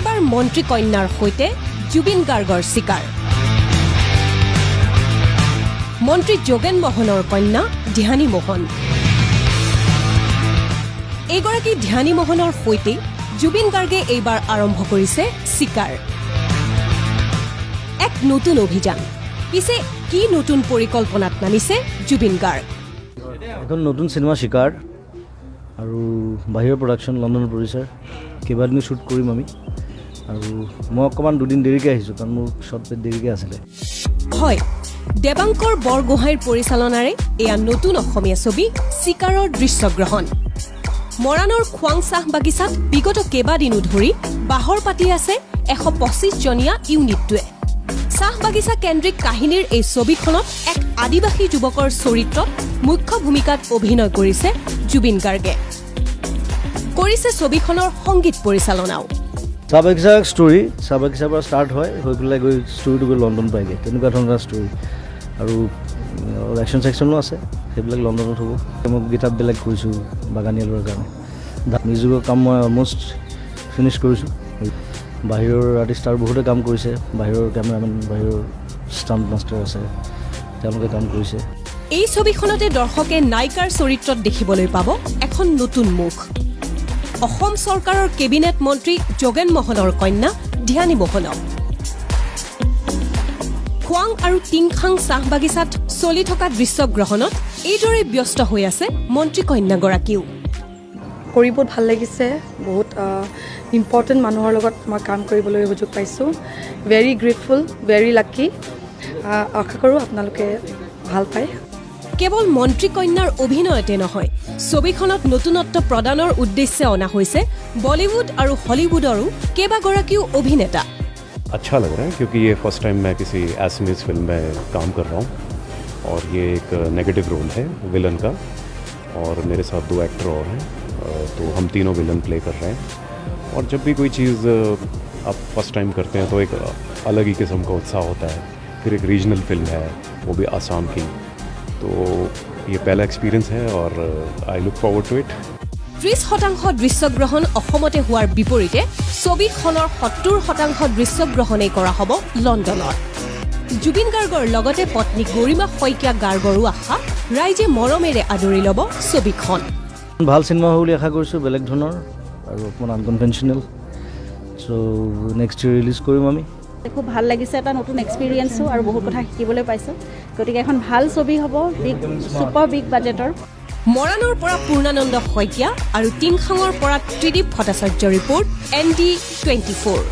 এইবাৰ মন্ত্ৰী কন্যাৰ সৈতে জুবিন গাৰ্গৰ চিকাৰ। মন্ত্ৰী যোগেন মহনৰ কন্যা ধ্যানী মোহন। এইগৰাকী ধ্যানী মোহনৰ সৈতে জুবিন গাৰ্গে এইবাৰ আৰম্ভ কৰিছে চিকাৰ, এক নতুন অভিযান। পিছে কি নতুন পৰিকল্পনাত নামিছে জুবিন গাৰ্গ? এখন নতুন চিনেমা চিকাৰ আৰু বাহিৰৰ প্ৰডাকশ্যন, লণ্ডনৰ প্ৰডিউচাৰ। কেইবাদিনো শ্বুট কৰিম আমি আৰু মই অকণমান দুদিন দেৰিকৈ আহিছোঁ, কাৰণ মোৰ শ্বট দেৰিকৈ আছিলে। হয়, দেৱাংকৰ বৰগোহাঁইৰ পৰিচালনাৰে এয়া নতুন অসমীয়া ছবি চিকাৰৰ দৃশ্যগ্ৰহণ। মৰাণৰ খোৱাং চাহ বাগিচাত বিগত কেইবাদিনো ধৰি বাহৰ পাতি আছে 125 জনীয়া ইউনিটটোৱে। চাহ বাগিচা কেন্দ্ৰিক কাহিনীৰ এই ছবিখনত এক আদিবাসী যুৱকৰ চৰিত্ৰত মুখ্য ভূমিকাত অভিনয় কৰিছে জুবিন গাৰ্গে। কৰিছে ছবিখনৰ সংগীত পৰিচালনাও। চাহ বাগিচাৰ ষ্টৰী, চাহ বাগিচাৰ পৰা ষ্টাৰ্ট হয়, হৈ পেলাই গৈ ষ্টৰীটো গৈ লণ্ডন পায়গৈ, তেনেকুৱা ধৰণৰ ষ্টৰী। আৰু একশ্যন চেকশ্যনো আছে, সেইবিলাক লণ্ডনত হ'ব। মই গীতাপ বেলেগ কৰিছোঁ বাগানীয়া ল'ৰাৰ কাৰণে। মিউজিকৰ কাম মই অলমষ্ট ফিনিছ কৰিছোঁ। বাহিৰৰ আৰ্টিষ্ট আৰু বহুতে কাম কৰিছে, বাহিৰৰ কেমেৰামেন, বাহিৰৰ ষ্টাণ্ট মাষ্টাৰ আছে, তেওঁলোকে কাম কৰিছে। এই ছবিখনতে দৰ্শকে নায়িকাৰ চৰিত্ৰত দেখিবলৈ পাব এখন নতুন মুখ, অসম চৰকাৰৰ কেবিনেট মন্ত্ৰী যোগেন মহনৰ কন্যা ধ্যানী মোহনক। খোৱাং আৰু টিংখাং চাহ বাগিচাত চলি থকা দৃশ্যগ্ৰহণত এইদৰে ব্যস্ত হৈ আছে মন্ত্ৰী কন্যাগৰাকীও। কৰি বহুত ভাল লাগিছে। বহুত ইম্পৰ্টেণ্ট মানুহৰ লগত মই কাম কৰিবলৈ সুযোগ পাইছোঁ। ভেৰি গ্ৰেটফুল, ভেৰি লাকি। আশা কৰোঁ আপোনালোকে ভাল পায়। কেৱল মন্ত্ৰী কন্যাৰ অভিনয়তে নহয়, ছবিখনত নতুনত্ব প্ৰদানৰ উদ্দেশ্যে অনা হৈছে বলিউড আৰু হলিউডৰো কেইবাগৰাকীও অভিনেতা। अच्छा लग रहा है, क्योंकि ये फर्स्ट टाइम मैं किसी असमीज़ फिल्म में काम कर रहा हूँ और ये एक नेगेटिव रोल है विलन का और मेरे साथ दो एक्टर और हैं, तो हम तीनों विलन प्ले कर रहे हैं। और जब भी कोई चीज़ आप फर्स्ट टाइम करते हैं, तो एक अलग ही किस्म का उत्साह होता है। फिर एक रीजनल फिल्म है, वो भी आसाम की, तो ये पहला एक्सपीरियंस है और I look forward to it. 30% দৃশ্যগ্ৰহণ অসমতে হোৱাৰ বিপৰীতে ছবিখনৰ 70% দৃশ্যগ্ৰহণেই কৰা হ'ব লণ্ডনত। জুবিন গাৰ্গৰ লগতে পত্নী গৰিমা শইকীয়া গাৰ্গৰো আশা, ৰাইজে মৰমেৰে আদৰি ল'ব ছবিখন। ভাল চিনেমা হ'ব বুলি আশা কৰিছোঁ, বেলেগ ধৰণৰ আৰু অকণমান আনকনভেনশ্যনেল। চ' নেক্সট ইয়েৰ ৰিলিজ কৰিম আমি। খুব ভাল লাগিছে, এটা নতুন এক্সপিৰিয়েঞ্চো আৰু বহুত কথা শিকিবলৈ পাইছোঁ। গতিকে এখন ভাল ছবি হ'ব, বিগ, ছুপাৰ বিগ বাজেটৰ। মৰাণৰ পৰা পূৰ্ণানন্দ শইকীয়া আৰু টিংখাঙৰ পৰা ত্ৰিদীপ ভট্টাচাৰ্য, ৰিপৰ্ট, ND 24।